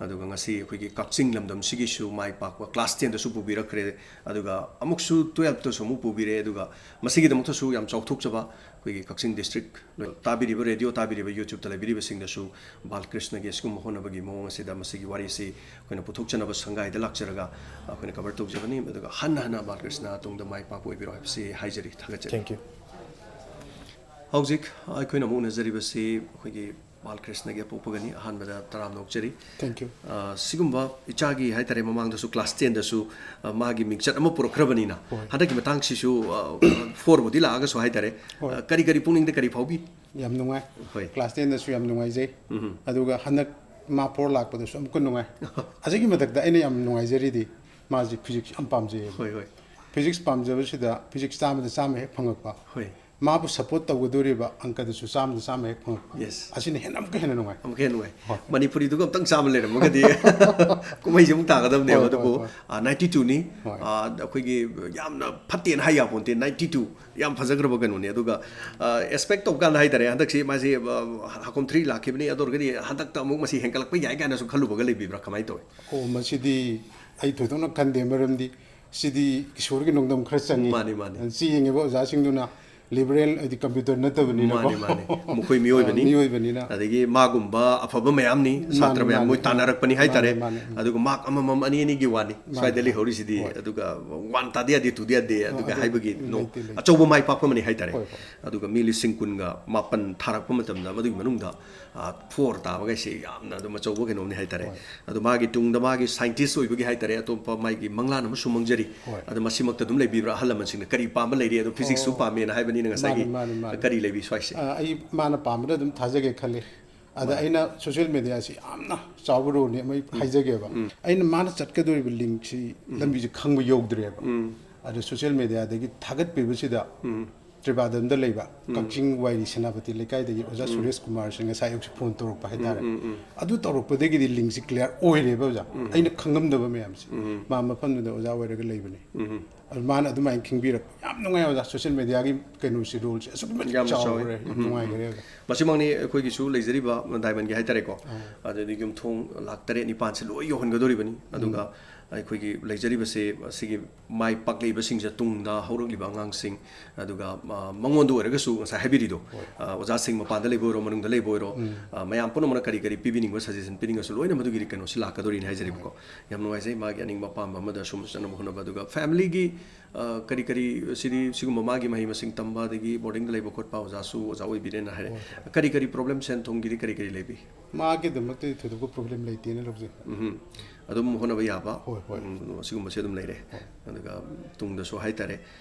ꯑꯗꯨꯒ ꯉꯁꯤ ꯑꯩꯈꯣꯏꯒꯤ ꯀꯛꯆꯤꯡ ꯂꯝꯗꯝꯁꯤꯒꯤꯁꯨ ꯃꯥꯏ ꯄꯥꯛꯄ ꯀ꯭ꯂꯥꯁ ꯇꯦꯟꯗꯁꯨ ꯄꯨꯕꯤꯔꯛꯈ꯭ꯔꯦ, ꯑꯗꯨꯒ ꯑꯃꯨꯛꯁꯨ ꯇꯨꯌꯦꯜꯞꯇꯁꯨ ꯑꯃꯨꯛ ꯄꯨꯕꯤꯔꯛꯑꯦ꯫ ꯑꯗꯨꯒ ꯃꯁꯤꯒꯤꯗꯃꯛꯇꯁꯨ ꯌꯥꯝ ꯆꯥꯎꯊꯣꯛꯆꯕ ꯑꯩꯈꯣꯏꯒꯤ ꯀꯛꯆꯤꯡ ꯗꯤꯁꯇ꯭ꯔꯤꯛ ꯇꯥꯕꯤꯔꯤꯕ, ꯔꯦꯗꯤꯑꯣ ꯇꯥꯕꯤꯔꯤꯕ, ꯌꯨꯇ꯭ꯌꯨꯕꯇ ꯂꯩꯕꯤꯔꯤꯕꯁꯤꯡꯗꯁꯨ ꯕꯥꯂꯀ꯭ꯔꯤꯁꯅꯒꯤ ꯑꯁꯤꯒꯨꯝꯕ ꯍꯣꯠꯅꯕꯒꯤ ꯃꯑꯣꯡ ꯑꯁꯤꯗ ꯃꯁꯤꯒꯤ ꯋꯥꯔꯤꯁꯤ ꯑꯩꯈꯣꯏꯅ ꯄꯨꯊꯣꯛꯆꯅꯕ ꯁꯪꯒꯥꯏꯗ ꯂꯥꯛꯆꯔꯒ ꯑꯩꯈꯣꯏꯅ ꯀꯚꯔ ꯇꯧꯖꯕꯅꯤ꯫ ꯑꯗꯨꯒ ꯍꯟꯅ ꯍꯟꯅ ꯕꯥꯂꯀ꯭ꯔꯤꯁꯅ ꯇꯨꯡꯗ ꯃꯥꯏ ꯄꯥꯛꯄ ꯑꯣꯏꯕꯤꯔꯣ ꯍꯥꯏꯕꯁꯤ ꯍꯥꯏꯖꯔꯤ꯫ ꯊꯥꯒꯠꯆꯔꯤ꯫ Thank you. ꯍꯧꯖꯤꯛ ꯑꯩꯈꯣꯏꯅ ꯑꯃꯨꯛ ꯎꯅꯖꯔꯤꯕꯁꯤ ꯑꯩꯈꯣꯏꯒꯤ ꯕꯥꯂꯀ꯭ꯔꯤꯁꯅꯒꯤ ꯑꯄꯣꯛꯄꯒꯅꯤ꯫ ꯑꯍꯥꯟꯕꯗ ꯇꯔꯥꯝꯅ ꯑꯣꯛꯆꯔꯤ꯫ Thank you. ꯑ, ꯁꯤꯒꯨꯝꯕ ꯏꯆꯥꯒꯤ ꯍꯥꯏ ꯇꯥꯔꯦ, ꯃꯃꯥꯡꯗꯁꯨ ꯀ꯭ꯂꯥꯁ ꯇꯦꯟꯗꯁꯨ, ꯑ, ꯃꯥꯒꯤ ꯃꯤꯡꯆꯠ ꯑꯃ ꯄꯨꯔꯛꯈ꯭ꯔꯕꯅꯤꯅ, ꯍꯣꯏ꯫ ꯍꯟꯗꯛꯀꯤ ꯃꯇꯥꯡꯁꯤꯁꯨ, ꯑ, ꯐꯣꯔꯕꯨꯗꯤ ꯂꯥꯛꯑꯒꯁꯨ ꯍꯥꯏ ꯇꯥꯔꯦ, ꯍꯣꯏ꯫ ꯑ, ꯀꯔꯤ ꯀꯔꯤ ꯄꯨꯛꯅꯤꯡꯗ ꯀꯔꯤ ꯐꯥꯎꯕꯤ? ꯌꯥꯝ ꯅꯨꯡꯉꯥꯏ꯫ ꯍꯣꯏ꯫ ꯀ꯭ꯂꯥꯁ ꯇꯦꯟꯗꯁꯨ ꯌꯥꯝ ꯅꯨꯡꯉꯥꯏꯖꯩ꯫ ꯎꯝ꯫ ꯑꯗꯨꯒ ꯍꯟꯗꯛ ꯃꯥ ꯐꯣꯔ ꯂꯥꯛꯄꯗꯁꯨ ꯑꯃꯨꯛꯀ ꯅꯨꯡꯉꯥꯏ꯫ ꯑꯁꯤꯒꯤ ꯃꯊꯛꯇ ꯑꯩꯅ ꯌꯥꯝ ꯅꯨꯡꯉꯥꯏꯖꯔꯤꯗꯤ ꯃꯥꯁꯤ ꯐꯤꯖꯤꯛꯁ ꯌꯥꯝ ꯄꯥꯝꯖꯩꯌꯦꯕ꯫ ꯍꯣꯏ, ꯍꯣꯏ꯫ ꯐꯤꯖꯤꯛꯁ ꯄꯥꯝꯖꯕꯁꯤꯗ ꯐꯤꯖꯤꯛꯁ ꯆꯥꯝꯃꯗ ꯆꯥꯝꯃ ꯍꯦꯛ ꯐꯪꯉꯛꯄ꯫ ꯍꯣꯏ꯫ ꯃꯥꯕꯨ ꯁꯞꯄꯣꯔꯠ ꯇꯧꯒꯗꯧꯔꯤꯕ ꯑꯪꯀꯗꯁꯨ ꯆꯥꯝꯃꯗ ꯆꯥꯝꯃ ꯍꯦꯛ ꯐꯪꯉꯛꯄ꯫ Yes꯫ ꯑꯁꯤꯅ ꯍꯦꯟꯅ ꯑꯃꯨꯛꯀ ꯍꯦꯟꯅ ꯅꯨꯡꯉꯥꯏ꯫ ꯑꯃꯨꯛꯀ ꯍꯦꯟꯅ ꯅꯨꯡꯉꯥꯏ꯫ ꯍꯣꯏ꯫ ꯃꯅꯤꯄꯨꯔꯤꯗꯨꯒ ꯑꯝꯇꯪ ꯆꯥꯝꯃ ꯂꯩꯔꯝꯃꯒꯗꯤ ꯀꯨꯝꯍꯩꯁꯦ ꯑꯃꯨꯛ ꯇꯥꯒꯗꯕꯅꯦꯕ꯫ ꯍꯣꯏ, ꯑꯗꯨꯕꯨ, ꯍꯣꯏ, ꯍꯣꯏ꯫ ꯑ, ꯅꯥꯏꯟꯇꯤ ꯇꯨꯅꯤ꯫ ꯍꯣꯏ꯫ ꯑ, ꯑꯩꯈꯣꯏꯒꯤ ꯌꯥꯝꯅ ꯐꯠꯇꯦꯅ ꯍꯥꯏ ꯌꯥꯄꯣꯟꯇꯦ, ꯅꯥꯏꯟꯇꯤ ꯇꯨ ꯌꯥꯝ ꯐꯖꯈ꯭ꯔꯕ ꯀꯩꯅꯣꯅꯤ꯫ ꯑꯗꯨꯒ, ꯑ, ꯑꯦꯛꯁꯄꯦꯛ ꯇꯧꯕ ꯀꯥꯟꯗ ꯍꯥꯏ ꯇꯥꯔꯦ, ꯍꯟꯗꯛꯁꯤ ꯃꯥꯁꯤ, ꯑ, ꯍꯥꯀꯨꯝ ꯊ꯭ꯔꯤ ꯂꯥꯛꯈꯤꯕꯅꯤ, ꯑꯗꯨ ꯑꯣꯏꯔꯒꯗꯤ ꯍꯟꯗꯛꯇ ꯑꯃꯨꯛ ꯃꯁꯤ ꯍꯦꯟꯒꯠꯂꯛꯄ ꯌꯥꯏ ꯀꯥꯏꯅꯁꯨ ꯈꯜꯂꯨꯕꯒ ꯂꯩꯕꯤꯕ꯭ꯔꯥ? ꯀꯃꯥꯏꯅ ꯇꯧꯏ? ꯑꯣ, ꯃꯁꯤꯗꯤ ꯑꯩ ꯊꯣꯏꯗꯣꯛꯅ ꯈꯟꯗꯦ, ꯃꯔꯝꯗꯤ ꯁꯤꯗꯤ ꯏꯁꯣꯔꯒꯤ ꯅꯣꯡꯗꯝ ꯈꯔ ꯆꯪꯉꯤ꯫ ꯃꯥꯅꯤ, ꯃꯥꯅꯤ꯫ ꯆꯦ ꯌꯦꯡꯉꯤꯕ ꯑꯣꯖꯥꯁꯤꯡꯗꯨꯅ ꯂꯤꯕꯔꯦꯜ ꯍꯥꯏꯗꯤ ꯀꯝꯄ꯭ꯌꯨꯇꯔ ꯅꯠꯇꯕꯅꯤꯅꯀꯣ꯫ ꯃꯥꯅꯤ, ꯃꯥꯅꯤ꯫ ꯃꯈꯣꯏ ꯃꯤꯑꯣꯏꯕꯅꯤ꯫ ꯃꯤꯑꯣꯏꯕꯅꯤꯅ꯫ ꯑꯗꯒꯤ ꯃꯥꯒꯨꯝꯕ ꯑꯐꯕ ꯃꯌꯥꯝꯅꯤ, ꯃꯥꯅꯤ, ꯁꯥꯇ꯭ꯔ ꯃꯌꯥꯝ ꯃꯥꯅꯤ꯫ ꯃꯣꯏ ꯇꯥꯟꯅꯔꯛꯄꯅꯤ ꯍꯥꯏꯇꯥꯔꯦ꯫ ꯃꯥꯅꯤ, ꯃꯥꯅꯤ꯫ ꯑꯗꯨꯒ ꯃꯥꯔꯛ ꯑꯃꯃꯝ, ꯑꯅꯤ ꯑꯅꯤꯒꯤ ꯋꯥꯅꯤ꯫ ꯁ꯭ꯋꯥꯏꯗ ꯃꯥꯅꯤ꯫ ꯂꯩꯍꯧꯔꯤꯁꯤꯗꯤ꯫ ꯍꯣꯏ꯫ ꯑꯗꯨꯒ ꯋꯥꯟ ꯇꯥꯗꯤ ꯌꯥꯗꯦ, ꯇꯨꯗꯤ ꯌꯥꯗꯦ, ꯑꯗꯨꯒ ꯑꯗꯨ ꯍꯥꯏꯕꯒꯤ ꯂꯩꯇꯦ, no꯫ ꯂꯩꯇꯦ꯫ ꯑꯆꯧꯕ ꯃꯥꯏ ꯄꯥꯛꯄ ꯑꯃꯅꯤ ꯍꯥꯏꯇꯥꯔꯦ꯫ ꯍꯣꯏ, ꯍꯣꯏ꯫ ꯑꯗꯨꯒ ꯃꯤ ꯂꯤꯁꯤꯡ ꯀꯨꯟꯒ ꯃꯥꯄꯟ ꯊꯥꯔꯛꯄ ꯃꯇꯝꯗ, ꯃꯗꯨꯒꯤ ꯃꯅꯨꯡꯗ, ꯑ, four ꯇꯥꯕꯈꯩꯁꯦ ꯌꯥꯝꯅ ꯑꯗꯨꯝ ꯑꯆꯧꯕ ꯀꯩꯅꯣꯝꯅꯤ ꯍꯥꯏꯇꯥꯔꯦ꯫ ꯍꯣꯏ꯫ ꯑꯗꯣ ꯃꯥꯒꯤ ꯇꯨꯡꯗ ꯃꯥꯒꯤ scientist ꯑꯣꯏꯕꯒꯤ ꯍꯥꯏꯇꯥꯔꯦ, ꯑꯇꯣꯞꯄ ꯃꯥꯒꯤ ꯃꯪꯂꯥꯟ ꯑꯃꯁꯨ ꯃꯪꯖꯔꯤ꯫ ꯍꯣꯏ꯫ ꯑꯗꯣ ꯃꯁꯤꯃꯛꯇ ꯑꯗꯨꯝ ꯂꯩꯕꯤꯕ꯭ꯔꯥ? ꯑꯍꯜ ꯂꯃꯟꯁꯤꯡꯅ ꯀꯔꯤ ꯄꯥꯝꯕ ꯂꯩꯔꯤ? ꯑꯗꯣ ꯐꯤꯖꯤꯛꯁꯁꯨ ꯑꯣ꯫ ꯄꯥꯝꯃꯦꯅ ꯍꯥꯏꯕꯅꯤꯅ ꯉꯁꯥꯏꯒꯤ ꯃꯥꯅꯤ, ꯃꯥꯅꯤ, ꯃꯥꯅꯤ꯫ ꯀꯔꯤ ꯂꯩꯕꯤ ꯁ꯭ꯋꯥꯏꯁꯦ? ꯑ, ꯑꯩ ꯃꯥꯅ ꯄꯥꯝꯕꯗ ꯑꯗꯨꯝ ꯊꯥꯖꯒꯦ ꯈꯜꯂꯤ꯫ ꯑꯗ ꯃꯥꯅꯤ꯫ ꯑꯩꯅ ꯁꯣꯁꯤꯌꯦꯜ ꯃꯦꯗꯤꯌꯥꯁꯤ ꯌꯥꯝꯅ ꯆꯥꯎꯕ ꯔꯣꯜꯅꯤ ꯑꯃ ꯍꯥꯏꯖꯒꯦꯕ꯫ ꯑꯩꯅ ꯃꯥꯅ ꯆꯠꯀꯗꯧꯔꯤꯕ ꯂꯤꯡꯁꯤ, ꯂꯝꯕꯤꯁꯤ ꯈꯪꯕ ꯌꯧꯗ꯭ꯔꯦꯕ꯫ ꯑꯗ ꯁꯣꯁꯤꯌꯦꯜ ꯃꯦꯗꯤꯌꯥꯗꯒꯤ ꯊꯥꯒꯠꯄꯤꯕꯁꯤꯗ ꯇ꯭ꯔꯤꯕꯥꯗꯝꯗ ꯂꯩꯕ ꯀꯛꯆꯤꯡ ꯋꯥꯏꯔꯤ ꯁꯦꯅꯥꯄꯇꯤ ꯂꯩꯀꯥꯏꯗꯒꯤ ꯑꯣꯖꯥ ꯁꯨꯔꯦꯁ ꯀꯨꯃꯥꯔꯁꯤ ꯉꯁꯥꯏ ꯑꯌꯨꯛꯁꯤ ꯐꯣꯟ ꯇꯧꯔꯛꯄ ꯍꯥꯏꯇꯥꯔꯦ꯫ ꯑꯗꯨ ꯇꯧꯔꯛꯄꯗꯒꯤꯗꯤ ꯂꯤꯡꯁꯤ ꯀ꯭ꯂꯤꯌꯥꯔ ꯑꯣꯏꯔꯦꯕ ꯑꯣꯖꯥ꯫ ꯑꯩꯅ ꯈꯪꯉꯝꯗꯕ ꯃꯌꯥꯝꯁꯦ ꯃꯥ ꯃꯐꯝꯗꯨꯗ ꯑꯣꯖꯥ ꯑꯣꯏꯔꯒ ꯂꯩꯕꯅꯤ꯫ ꯑꯗꯨ ꯃꯥꯅ ꯑꯗꯨꯃꯥꯏꯅ ꯈꯪꯕꯤꯔꯛꯄ ꯌꯥꯝ ꯅꯨꯡꯉꯥꯏ ꯑꯣꯖꯥ꯫ ꯁꯣꯁꯤꯌꯦꯜ ꯃꯦꯗꯤꯌꯥꯒꯤ ꯀꯩꯅꯣꯁꯤ, ꯔꯣꯜꯁꯤ ꯑꯁꯨꯛꯀꯤ ꯃꯇꯤꯛ ꯌꯥꯝꯅ ꯆꯥꯎꯋꯦ꯫ ꯆꯥꯎꯈ꯭ꯔꯦ꯫ ꯌꯥꯝ ꯅꯨꯡꯉꯥꯏꯈ꯭ꯔꯦ ꯑꯣꯖꯥ꯫ ꯃꯁꯤꯃꯛꯅꯤ ꯑꯩꯈꯣꯏꯒꯤꯁꯨ ꯂꯩꯖꯔꯤꯕ ꯗꯥꯏꯃꯟꯒꯤ ꯍꯥꯏꯇꯥꯔꯦꯀꯣ꯫ ꯑꯗꯨꯗꯒꯤ ꯌꯨꯝꯊꯣꯡ ꯂꯥꯛ ꯇꯔꯦꯠ ꯅꯤꯄꯥꯟꯁꯦ ꯂꯣꯏ ꯌꯧꯍꯟꯒꯗꯧꯔꯤꯕꯅꯤ꯫ ꯑꯗꯨꯒ ꯑꯩꯈꯣꯏꯒꯤ ꯂꯩꯖꯔꯤꯕꯁꯦ, ꯑꯁꯤꯒꯤ ꯃꯥꯏ ꯄꯥꯛꯂꯛꯏꯕꯁꯤꯡꯁꯦ, ꯇꯨꯡꯗ ꯍꯧꯔꯛꯂꯤꯕ ꯑꯉꯥꯡꯁꯤꯡ, ꯑꯗꯨꯒ, ꯑ, ꯃꯉꯣꯟꯗ ꯑꯣꯏꯔꯒꯁꯨ ꯉꯁꯥꯏ ꯍꯥꯏꯕꯤꯔꯤꯗꯣ, ꯑ, ꯑꯣꯖꯥꯁꯤꯡ ꯃꯄꯥꯟꯗ ꯂꯩꯕ ꯑꯣꯏꯔꯣ, ꯃꯅꯨꯡꯗ ꯂꯩꯕ ꯑꯣꯏꯔꯣ, ꯑ, ꯃꯌꯥꯝ ꯄꯨꯝꯅꯃꯛꯅ ꯀꯔꯤ ꯀꯔꯤ ꯄꯤꯕꯤꯅꯤꯡꯕ, ꯁꯖꯦꯁꯟ ꯄꯤꯅꯤꯡꯉꯁꯨ ꯂꯣꯏꯅ ꯃꯗꯨꯒꯤꯗꯤ ꯀꯩꯅꯣꯁꯤ ꯂꯥꯛꯀꯗꯧꯔꯤꯅꯤ ꯍꯥꯏꯖꯔꯤꯕꯀꯣ꯫ ꯌꯥꯝ ꯅꯨꯡꯉꯥꯏꯖꯩ ꯃꯥꯒꯤ ꯑꯅꯤꯡꯕ ꯑꯄꯥꯝꯕ ꯑꯃꯗ ꯁꯨꯝ ꯆꯠꯅꯕ ꯍꯣꯠꯅꯕ꯫ ꯑꯗꯨꯒ ꯐꯦꯃꯤꯂꯤꯒꯤ, ꯑ, ꯀꯔꯤ ꯀꯔꯤ ꯁꯤꯗꯤ, ꯁꯤꯒꯨꯝꯕ ꯃꯥꯒꯤ ꯃꯍꯩ ꯃꯁꯤꯡ ꯇꯝꯕ, ꯑꯗꯒꯤ ꯕꯣꯔꯗꯤꯡꯗ ꯂꯩꯕ ꯈꯣꯠꯄ, ꯑꯣꯖꯥꯁꯨ ꯑꯣꯖꯥ ꯑꯣꯏꯕꯤꯔꯦꯅ ꯍꯥꯏꯔꯦ꯫ ꯀꯔꯤ ꯀꯔꯤ ꯄ꯭ꯔꯣꯕ꯭ꯂꯦꯝ, ꯁꯦꯟ ꯊꯨꯝꯒꯤꯗꯤ ꯀꯔꯤ ꯀꯔꯤ ꯂꯩꯕꯤ? ꯃꯥꯒꯤꯗꯃꯛꯇꯗꯤ ꯊꯣꯏꯗꯣꯛꯄ ꯄ꯭ꯔꯣꯕ꯭ꯂꯦꯝ ꯂꯩꯇꯦꯅ ꯂꯧꯖꯩ꯫ ꯎꯝ꯫ ꯑꯗꯨꯝ ꯍꯣꯠꯅꯕ ꯌꯥꯕ꯫ ꯍꯣꯏ, ꯍꯣꯏ꯫ ꯎꯝ, ꯁꯤꯒꯨꯝꯕꯁꯦ ꯑꯗꯨꯝ ꯂꯩꯔꯦ꯫ ꯑꯗꯨꯒ ꯇꯨꯡꯗꯁꯨ ꯍꯥꯏꯇꯥꯔꯦ,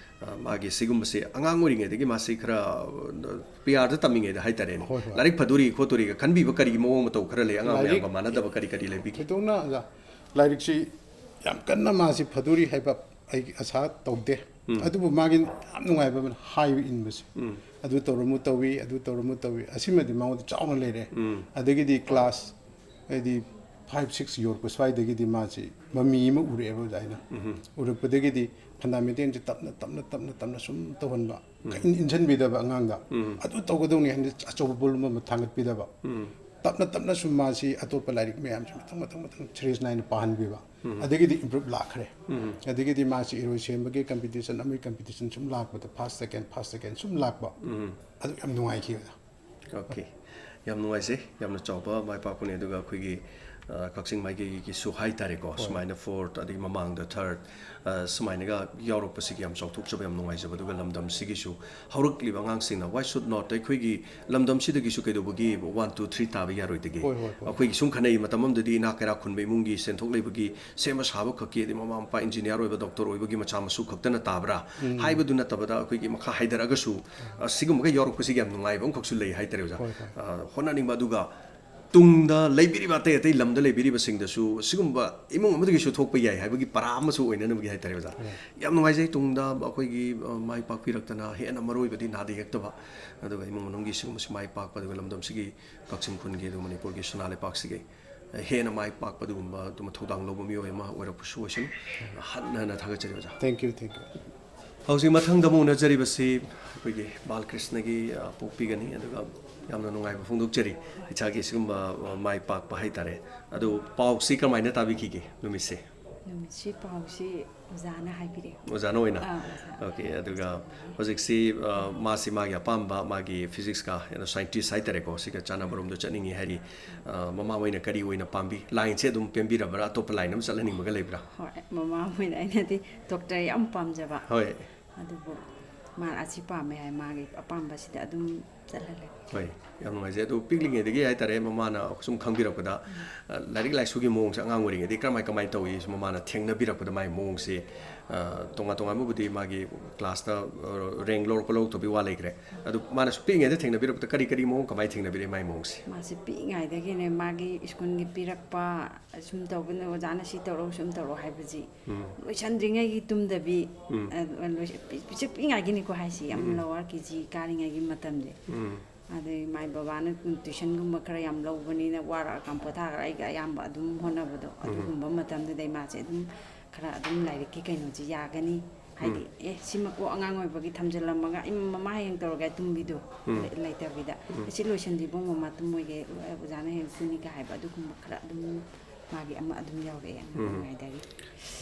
ꯑ, ꯃꯥꯒꯤ ꯁꯤꯒꯨꯝꯕꯁꯦ ꯑꯉꯥꯡ ꯑꯣꯏꯔꯤꯉꯩꯗꯒꯤ ꯃꯥꯁꯤ ꯈꯔ, ꯑ, ꯄꯤ ꯑꯥꯔꯗ ꯇꯝꯃꯤꯉꯩꯗ ꯍꯥꯏꯇꯥꯔꯦꯅꯦ, ꯍꯣꯏ, ꯍꯣꯏ꯫ ꯂꯥꯏꯔꯤꯛ ꯐꯗꯣꯔꯤ ꯈꯣꯠꯇꯣꯔꯤꯒ ꯈꯟꯕꯤꯕ ꯀꯔꯤꯒꯤ ꯃꯑꯣꯡ ꯃꯇꯧ ꯈꯔ ꯂꯩ? ꯑꯉꯥꯡ ꯂꯥꯏꯔꯤꯛ ꯃꯌꯥꯝꯒ ꯃꯥꯟꯅꯗꯕ ꯀꯔꯤ ꯀꯔꯤ ꯂꯩꯕꯤꯒꯦ? ꯊꯣꯏꯗꯣꯛꯅ ꯑꯣꯖꯥ, ꯂꯥꯏꯔꯤꯛꯁꯤ ꯌꯥꯝ ꯀꯟꯅ ꯃꯥꯁꯤ ꯐꯗꯣꯔꯤ ꯍꯥꯏꯕ ꯑꯩꯒꯤ ꯑꯁꯥ ꯇꯧꯗꯦ꯫ ꯑꯗꯨꯕꯨ ꯃꯥꯒꯤ ꯌꯥꯝ ꯅꯨꯡꯉꯥꯏꯕ ꯑꯃꯅ ꯍꯥꯏꯕ ꯏꯟꯕꯁꯦ꯫ ꯑꯗꯨ ꯇꯧꯔꯝꯃꯨ ꯇꯧꯏ, ꯑꯗꯨ ꯇꯧꯔꯝꯃꯨ ꯇꯧꯏ, ꯑꯁꯤꯃꯗꯤ ꯃꯉꯣꯟꯗ ꯆꯥꯎꯅ ꯂꯩꯔꯦ꯫ ꯑꯗꯒꯤꯗꯤ ꯀ꯭ꯂꯥꯁ ꯍꯥꯏꯗꯤ ꯐꯥꯏꯚ ꯁꯤꯛꯁ ꯌꯧꯔꯛꯄ ꯁ꯭ꯋꯥꯏꯗꯒꯤꯗꯤ ꯃꯥꯁꯤ ꯃꯃꯤ ꯑꯃ ꯎꯔꯛꯑꯦꯕ ꯑꯣꯖꯥ ꯑꯩꯅ꯫ ꯎꯔꯛꯄꯗꯒꯤꯗꯤ ꯐꯟꯗꯥꯃꯦꯟꯇꯦꯜꯁꯦ ꯇꯞꯅ ꯇꯞꯅ ꯇꯞꯅ ꯇꯞꯅ ꯁꯨꯝ ꯇꯧꯍꯟꯕ, ꯏꯟ-, ꯏꯟꯁꯤꯟꯕꯤꯗꯕ ꯑꯉꯥꯡꯗ꯫ ꯑꯗꯨ ꯇꯧꯒꯗꯧꯅꯤ ꯍꯥꯏꯅ ꯑꯆꯧꯕ ꯕꯣꯂꯨꯝ ꯑꯃ ꯊꯥꯡꯒꯠꯄꯤꯗꯕ꯫ ꯇꯞꯅ ꯇꯞꯅ ꯁꯨꯝ ꯃꯥꯁꯤ ꯑꯇꯣꯞꯄ ꯂꯥꯏꯔꯤꯛ ꯃꯌꯥꯝꯁꯤ ꯃꯊꯪ ꯃꯊꯪ ꯃꯊꯪ ꯁꯦꯔꯤꯁ ꯅꯥꯏꯅ ꯄꯥꯍꯟꯕꯤꯕ꯫ ꯑꯗꯒꯤꯗꯤ ꯏꯝꯄ꯭ꯔꯨꯞ ꯂꯥꯛꯈ꯭ꯔꯦ꯫ ꯑꯗꯒꯤꯗꯤ ꯃꯥꯁꯤ ꯏꯔꯣꯏ ꯁꯦꯝꯕꯒꯤ ꯀꯝꯄꯤꯇꯤꯁꯟ, ꯑꯃꯒꯤ ꯀꯝꯄꯤꯇꯤꯁꯟ ꯁꯨꯝ ꯂꯥꯛꯄꯗ ꯐꯥꯔꯁ ꯁꯦꯀꯦꯟ, ꯐꯥꯔꯁ ꯁꯦꯀꯦꯟ ꯁꯨꯝ ꯂꯥꯛꯄ꯫ ꯑꯗꯨ ꯌꯥꯝ ꯅꯨꯡꯉꯥꯏꯈꯤꯕꯗ꯫ ꯑꯣꯀꯦ꯫ ꯌꯥꯝ ꯅꯨꯡꯉꯥꯏꯖꯩ, ꯌꯥꯝꯅ ꯆꯥꯎꯕ ꯃꯥꯏ ꯄꯥꯛꯄꯅꯤ꯫ ꯑꯗꯨꯒ ꯑꯩꯈꯣꯏꯒꯤ ꯑ, ꯀꯛꯆꯤꯡ ꯃꯥꯏꯀꯩꯒꯤꯁꯨ ꯍꯥꯏ ꯇꯥꯔꯦꯀꯣ, ꯁꯨꯃꯥꯏꯅ ꯐꯣꯔꯠ ꯑꯗꯒꯤ ꯃꯃꯥꯡꯗ ꯊꯥꯔꯠ ꯁꯨꯃꯥꯏꯅꯒ ꯌꯥꯎꯔꯛꯄꯁꯤꯒꯤ ꯌꯥꯝ ꯆꯥꯎꯊꯣꯛꯆꯕ, ꯌꯥꯝ ꯅꯨꯡꯉꯥꯏꯖꯕ꯫ ꯑꯗꯨꯒ ꯂꯝꯗꯝꯁꯤꯒꯤꯁꯨ ꯍꯧꯔꯛꯂꯤꯕ ꯑꯉꯥꯡꯁꯤꯡꯅ, why should not, ꯑꯩꯈꯣꯏꯒꯤ ꯂꯝꯗꯝꯁꯤꯗꯒꯤꯁꯨ ꯀꯩꯗꯧꯕꯒꯤ ꯋꯥꯟ ꯇꯨ ꯊ꯭ꯔꯤ ꯇꯥꯕ ꯌꯥꯔꯣꯏꯗꯒꯦ? ꯍꯣꯏ, ꯍꯣꯏ, ꯍꯣꯏ꯫ ꯑꯩꯈꯣꯏꯒꯤ ꯁꯨꯝ ꯈꯟꯅꯩ, ꯃꯇꯝ ꯑꯃꯗꯗꯤ ꯏꯅꯥꯛ ꯀꯩꯔꯥꯛ ꯈꯨꯟꯕ ꯏꯃꯨꯡꯒꯤ ꯁꯦꯟꯊꯣꯛ ꯂꯩꯕꯒꯤ ꯁꯦꯝꯕ ꯁꯥꯕ ꯈꯛꯀꯤ, ꯑꯗꯩ ꯃꯃꯥ ꯃꯄꯥ ꯏꯟꯖꯤꯅꯤꯌꯥꯔ ꯑꯣꯏꯕ, ꯗꯣꯛꯇꯔ ꯑꯣꯏꯕꯒꯤ ꯃꯆꯥ ꯃꯁꯨ ꯈꯛꯇꯅ ꯇꯥꯕ꯭ꯔꯥ ꯍꯥꯏꯕꯗꯨ ꯅꯠꯇꯕꯗ, ꯑꯩꯈꯣꯏꯒꯤ ꯃꯈꯥ ꯍꯥꯏꯊꯔꯛꯑꯒꯁꯨ ꯑ, ꯁꯤꯒꯨꯝꯕꯒ ꯌꯥꯎꯔꯛꯄꯁꯤꯒꯤ ꯌꯥꯝ ꯅꯨꯡꯉꯥꯏꯕ ꯑꯃꯈꯛꯁꯨ ꯂꯩ ꯍꯥꯏꯇꯥꯔꯦ, ꯑꯣꯖꯥ꯫ ꯍꯣꯏ, ꯍꯣꯏ꯫ ꯑ, ꯍꯣꯠꯅꯅꯤꯡꯕ, ꯑꯗꯨꯒ ꯇꯨꯡꯗ ꯂꯩꯕꯤꯔꯤꯕ ꯑꯇꯩ ꯑꯇꯩ ꯂꯝꯗ ꯂꯩꯕꯤꯔꯤꯕꯁꯤꯡꯗꯁꯨ ꯁꯤꯒꯨꯝꯕ ꯏꯃꯨꯡ ꯑꯃꯗꯒꯤꯁꯨ ꯊꯣꯛꯄ ꯌꯥꯏ ꯍꯥꯏꯕꯒꯤ ꯄꯔꯥ ꯑꯃꯁꯨ ꯑꯣꯏꯅꯅꯕꯒꯤ ꯍꯥꯏꯇꯥꯔꯦ, ꯑꯣꯖꯥ꯫ ꯌꯥꯝ ꯅꯨꯡꯉꯥꯏꯖꯩ꯫ ꯇꯨꯡꯗ ꯑꯩꯈꯣꯏꯒꯤ, ꯑ, ꯃꯥꯏ ꯄꯥꯛꯄꯤꯔꯛꯇꯅ, ꯍꯦꯟꯅ ꯃꯔꯨ ꯑꯣꯏꯕꯗꯤ ꯅꯥꯗ ꯌꯦꯛꯇꯕ, ꯑꯗꯨꯒ ꯏꯃꯨꯡ ꯃꯅꯨꯡꯒꯤ ꯁꯤꯒꯨꯝꯕꯁꯤ ꯃꯥꯏ ꯄꯥꯛꯄ, ꯑꯗꯨꯒ ꯂꯝꯗꯝꯁꯤꯒꯤ, ꯀꯛꯆꯤꯡ ꯈꯨꯟꯒꯤ, ꯑꯗꯨꯒ ꯃꯅꯤꯄꯨꯔꯒꯤ ꯁꯅꯥ ꯂꯩꯄꯥꯛꯁꯤꯒꯤ ꯍꯦꯟꯅ ꯃꯥꯏ ꯄꯥꯛꯄ ꯑꯗꯨꯒꯨꯝꯕ ꯑꯗꯨꯝ ꯊꯧꯗꯥꯡ ꯂꯧꯕ ꯃꯤꯑꯣꯏ ꯑꯃ ꯑꯣꯏꯔꯛꯄꯁꯨ ꯑꯣꯏꯁꯅꯨ꯫ ꯍꯟꯅ ꯍꯟꯅ ꯊꯥꯒꯠꯆꯔꯤ, ꯑꯣꯖꯥ꯫ Thank you, thank you. ꯍꯧꯖꯤꯛ ꯃꯊꯪꯗ ꯑꯃꯨꯛ ꯎꯅꯖꯔꯤꯕꯁꯤ ꯑꯩꯈꯣꯏꯒꯤ ꯕꯥꯂꯀ꯭ꯔꯤꯁꯅꯒꯤ, ꯑ, ꯄꯣꯛꯄꯤꯒꯅꯤ꯫ ꯑꯗꯨꯒ ꯌꯥꯝꯅ ꯅꯨꯡꯉꯥꯏꯕ ꯐꯣꯡꯗꯣꯛꯆꯔꯤ ꯏꯆꯥꯒꯤ ꯁꯤꯒꯨꯝꯕ, ꯑ, ꯃꯥꯏ ꯄꯥꯛꯄ ꯍꯥꯏꯇꯥꯔꯦ꯫ ꯑꯗꯨ ꯄꯥꯎꯁꯤ ꯀꯃꯥꯏꯅ ꯇꯥꯕꯤꯈꯤꯒꯦ ꯅꯨꯃꯤꯠꯁꯦ? ꯅꯨꯃꯤꯠꯁꯤ ꯄꯥꯎꯁꯤ ꯑꯣꯖꯥꯅ ꯍꯥꯏꯕꯤꯔꯛꯑꯦ꯫ ꯑꯣꯖꯥꯅ ꯑꯣꯏꯅ? ꯑꯥ, ꯑꯣꯖꯥ꯫ ꯑꯣꯀꯦ, ꯑꯗꯨꯒ ꯍꯧꯖꯤꯛꯁꯤ, ꯑ, ꯃꯥꯁꯤ ꯃꯥꯒꯤ ꯑꯄꯥꯝꯕ, ꯃꯥꯒꯤ ꯐꯤꯖꯤꯛꯁꯀ, ꯀꯩꯅꯣ, ꯁꯥꯏꯟꯇꯤꯁ ꯍꯥꯏꯇꯥꯔꯦꯀꯣ, ꯁꯤꯒ ꯆꯥꯟꯅꯕꯔꯣꯝꯗ ꯆꯠꯅꯤꯡꯉꯤ ꯍꯥꯏꯔꯤ꯫ ꯑ, ꯃꯃꯥ ꯍꯣꯏꯅ ꯀꯔꯤ ꯑꯣꯏꯅ ꯄꯥꯝꯕꯤ? ꯂꯥꯏꯟꯁꯦ ꯑꯗꯨꯝ ꯄꯦꯟꯕꯤꯔꯕ꯭ꯔꯥ? ꯑꯇꯣꯞꯄ ꯂꯥꯏꯟ ꯑꯃ ꯆꯠꯍꯟꯅꯤꯡꯕꯒ ꯂꯩꯕ꯭ꯔꯥ? ꯍꯣꯏ, ꯃꯃꯥ ꯍꯣꯏꯅ ꯑꯩꯅꯗꯤ ꯗꯣꯛꯇꯔ ꯌꯥꯝ ꯄꯥꯝꯖꯕ꯫ ꯍꯣꯏ꯫ ꯑꯗꯨꯕꯨ ꯃꯥ ꯑꯁꯤ ꯄꯥꯝꯃꯦ ꯍꯥꯏ, ꯃꯥꯒꯤ ꯑꯄꯥꯝꯕꯁꯤꯗ ꯑꯗꯨꯝ ꯆꯠꯍꯜꯂꯦ꯫ ꯍꯣꯏ, ꯌꯥꯝ ꯅꯨꯡꯉꯥꯏꯖꯩ꯫ ꯑꯗꯨ ꯄꯤꯛꯂꯤꯉꯩꯗꯒꯤ ꯍꯥꯏꯇꯥꯔꯦ, ꯃꯃꯥꯅ ꯁꯨꯝ ꯈꯪꯕꯤꯔꯛꯄꯗ, ꯑ, ꯂꯥꯏꯔꯤꯛ ꯂꯥꯏꯁꯨꯒꯤ ꯃꯑꯣꯡꯁꯦ ꯑꯉꯥꯡ ꯑꯣꯏꯔꯤꯉꯩꯗꯒꯤ ꯀꯔꯝꯍꯥꯏ, ꯀꯃꯥꯏꯅ ꯇꯧꯏ, ꯁꯨꯝ ꯃꯃꯥꯅ ꯊꯦꯡꯅꯕꯤꯔꯛꯄꯗ ꯃꯥꯒꯤ ꯃꯑꯣꯡꯁꯦ, ꯑ, ꯇꯣꯉꯥꯟ ꯇꯣꯉꯥꯟꯕꯕꯨꯗꯤ ꯃꯥꯒꯤ ꯀ꯭ꯂꯥꯁꯇ, ꯑ, ꯔꯦꯡ ꯂꯧꯔꯛꯄ ꯂꯧꯔꯛꯇꯕꯒꯤ ꯋꯥ ꯂꯩꯈ꯭ꯔꯦ꯫ ꯑꯗꯨ ꯃꯥꯅ ꯁꯨꯝ ꯄꯤꯛꯂꯤꯉꯩꯗ ꯊꯦꯡꯅꯕꯤꯔꯛꯄꯗ ꯀꯔꯤ ꯀꯔꯤ ꯃꯑꯣꯡ ꯀꯃꯥꯏꯅ ꯊꯦꯡꯅꯕꯤꯔꯛꯏ ꯃꯥꯒꯤ ꯃꯑꯣꯡꯁꯦ? ꯃꯥꯁꯤ ꯄꯤꯛꯏꯉꯩꯗꯒꯤꯅꯦ ꯃꯥꯒꯤ ꯁ꯭ꯀꯨꯜꯒꯤ ꯄꯤꯔꯛꯄ, ꯁꯨꯝ ꯇꯧꯒꯅꯨ, ꯑꯣꯖꯥꯅ ꯁꯤ ꯇꯧꯔꯛꯎ, ꯁꯨꯝ ꯇꯧꯔꯛꯎ ꯍꯥꯏꯕꯁꯤ ꯎꯝ꯫ ꯂꯣꯏꯁꯟꯗ꯭ꯔꯤꯉꯩꯒꯤ ꯇꯨꯝꯗꯕꯤ, ꯎꯝ꯫ ꯑ, ꯂꯣꯏꯁ-, ꯄꯤ-, ꯄꯤꯁꯛ ꯄꯤꯛꯏꯉꯥꯏꯒꯤꯅꯤꯀꯣ ꯍꯥꯏꯁꯤ, ꯌꯥꯝ ꯎꯝ꯫ ꯂꯋꯥꯔ ꯀꯦ ꯖꯤ ꯀꯥꯔꯤꯉꯩꯒꯤ ꯃꯇꯝꯁꯦ꯫ ꯎꯝ꯫ ꯑꯗꯩ ꯃꯥꯏ ꯕꯕꯥꯅ ꯇꯨꯏꯁꯟꯒꯨꯝꯕ ꯈꯔ ꯌꯥꯝ ꯂꯧꯕꯅꯤꯅ ꯋꯥꯔꯛꯑꯀꯥꯟ ꯄꯣꯊꯥꯈ꯭ꯔ ꯑꯩꯒ ꯑꯌꯥꯝꯕ ꯑꯗꯨꯝ ꯍꯣꯠꯅꯕꯗꯣ, ꯑꯗꯨꯒꯨꯝꯕ ꯃꯇꯝꯗꯨꯗꯩ ꯃꯥꯁꯦ ꯑꯗꯨꯝ ꯈꯔ ꯑꯗꯨꯝ ꯂꯥꯏꯔꯤꯛꯀꯤ ꯀꯩꯅꯣꯁꯦ ꯌꯥꯒꯅꯤ ꯍꯥꯏꯗꯤ, ꯎꯝ꯫ "ꯑꯦ, ꯁꯤꯃꯛ ꯑꯉꯥꯡ ꯑꯣꯏꯕꯒꯤ ꯊꯝꯖꯤꯜꯂꯝꯃꯒ, ꯏꯃꯥ, ꯃꯃꯥ ꯍꯌꯦꯡ ꯇꯧꯔꯒꯦ" ꯇꯨꯝꯕꯤꯗꯣ ꯎꯝ꯫ ꯂꯩ-, ꯂꯩꯇꯕꯤꯗ, ꯎꯝ꯫ "ꯑꯦ, ꯁꯤ ꯂꯣꯏꯁꯤꯟꯗ꯭ꯔꯤꯕꯣ ꯃꯃꯥ ꯇꯨꯝꯃꯣꯏꯒꯦ, ꯑꯣꯖꯥꯅ ꯍꯌꯦꯡ ꯐꯨꯅꯤꯒ" ꯍꯥꯏꯕ, ꯑꯗꯨꯒꯨꯝꯕ ꯈꯔ ꯑꯗꯨꯝ ꯃꯥꯒꯤ ꯑꯃ ꯑꯗꯨꯝ ꯌꯥꯎꯔꯛꯑꯦ ꯎꯝ꯫ ꯑꯉꯥꯡ ꯑꯣꯏꯔꯤꯉꯩꯗꯒꯤ꯫